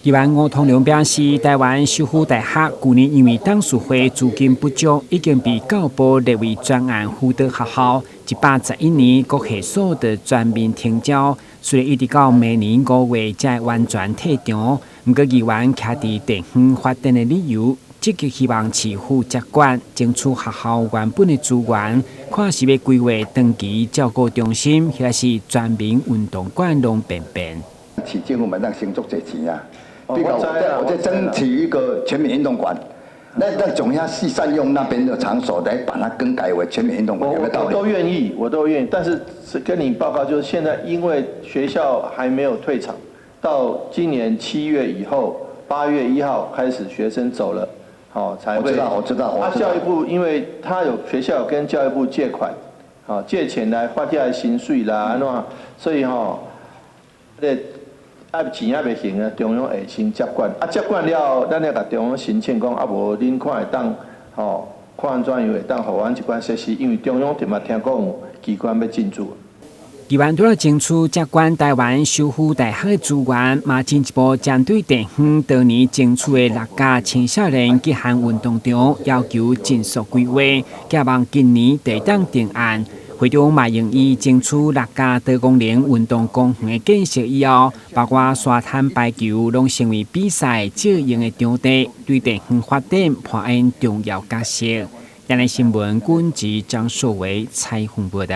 議員吳通龍表示，臺灣修復大學舊年因為董事會資金不足，已經被教育部列為專案輔導學校。111年國學所就全面停招，雖然一直到明年5月才會完全退場。毋過議員徛佇地方發展的理由，積極希望市府接管，爭取學校原本的資源，看是欲規劃長期照顧中心，抑是全民運動館攏變變。市政府嘛當省足濟錢啊！比如我在爭取一個全民運動館，那總要是善用那邊的場所來把它更改為全民運動館，有沒有道理？我都願意，我都願意，但是跟你報告，就是現在因為學校還沒有退場，到今年7月以後，8月1號開始學生走了，好才會。我知道，我知道。啊，教育部因為他有學校有跟教育部借款，好借錢來發遐薪水啦，按怎，所以吼，這。啊，錢猶未還啊，中央會先接管。啊，接管了後，咱會共中央申請講，啊無恁看會當，吼，看按怎樣會當予阮這款設施，因為中央著嘛聽講有機關欲進駐。議員除了爭取接管臺灣修復大學的資源，嘛進一步針對地方當年爭取的六甲青少年極限運動場，要求盡速規劃，寄望今年會當定案。會中嘛用伊爭取六甲多功能運動公園的建設以後，包括沙灘排球，攏成為比賽借用的場地，對地方發展扮演重要角色。亞視新聞，軍籍張碩維採訪報道。